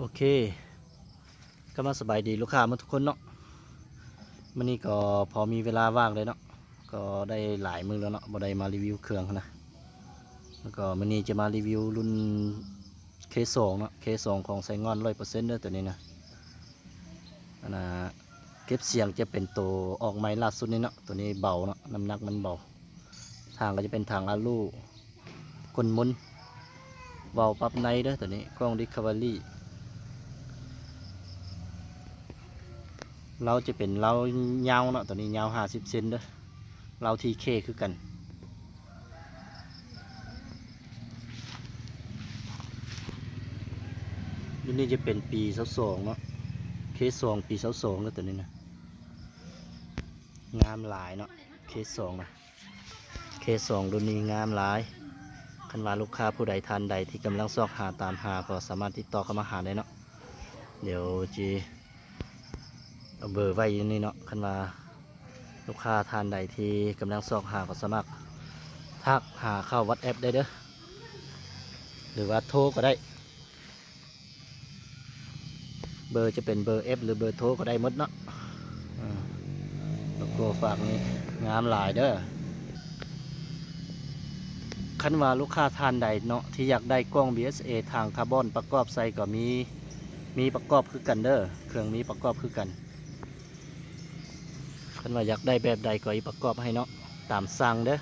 ໂອເຄ ກໍມາສະບາຍດີລູກຄ້າໝົດທຸກຄົນເນາະ. ມື້ນີ້ກໍພໍມີເວລາວ່າງເລີຍເນາະ ກໍໄດ້ຫຼາຍມື້ແລ້ວເນາະ ບໍ່ໄດ້ມາຣີວິວເຄື່ອງຫັ້ນນະ. ແລ້ວກໍມື້ນີ້ຈະມາຣີວິວລຸ້ນເຄສອງເນາະ ເຄສອງຂອງໄຊງ່ອນຮ້ອຍເປີເຊັນເດີ ໂຕນີ້ນະ. ອັນນ່າ ເກັບສຽງຈະເປັນໂຕອອກໃໝ່ລ່າສຸດນີ້ເນາະ. ໂຕນີ້ເບົາເນາະ ນ້ຳໜັກມັນເບົາ. ທາງກໍຈະເປັນທາງອາລູ ກົ້ນມົນ ເວົ້າປັບໃນເດີ ໂຕນີ້ກ້ອງ Discovery. ເລົາຈະເປັນເລົາຍາວເນາະ ໂຕນີ້ຍາວຫ້າສິບເຊັນເດີ. ເລົາ TK ຄືກັນ. ຢູ່ນີ້ຈະເປັນປີຊາວສອງເນາະ ເຄສອງປີຊາວສອງເດີ ໂຕນີ້ນະ. ງາມຫຼາຍເນາະ ເຄສອງນະ. ເຄສອງລຸ້ນນີ້ງາມຫຼາຍ. ຄັນວ່າລູກຄ້າຜູ້ໃດທ່ານໃດທີ່ກຳລັງຊອກຫາຕາມຫາ ກໍສາມາດຕິດຕໍ່ເຂົ້າມາຫາໄດ້ເນາະ. ດຽວຈະເອົາເບີໄວ້ຢູ່ນີ້ເນາະ. ຄັນວ່າລູກຄ້າທ່ານໃດທີ່ກຳລັງຊອກຫາ ກໍສາມາດທັກຫາເຂົ້າ WhatsApp ໄດ້ເດີ ຫຼືວ່າໂທກໍໄດ້. ເບີຈະເປັນເບີ F ຫຼືເບີໂທກໍໄດ້ໝົດເນາະ. ອາ ໂລໂກ້ຝາກນີ້ງາມຫຼາຍເດີ. ຄັນວ່າລູກຄ້າທ່ານໃດເນາະ ທີ່ຢາກໄດ້ກ້ອງ BSA ຖັງຄາບອນປະກອບໃສ່ກໍມີ ມີປະກອບຄືກັນເດີ ເຄື່ອງມີປະກອບຄືກັນ. ຄັນວ່າຢາກໄດ້ແບບໃດກໍອີປະກອບໃຫ້ເນາະ ຕາມສັ່ງເດີ.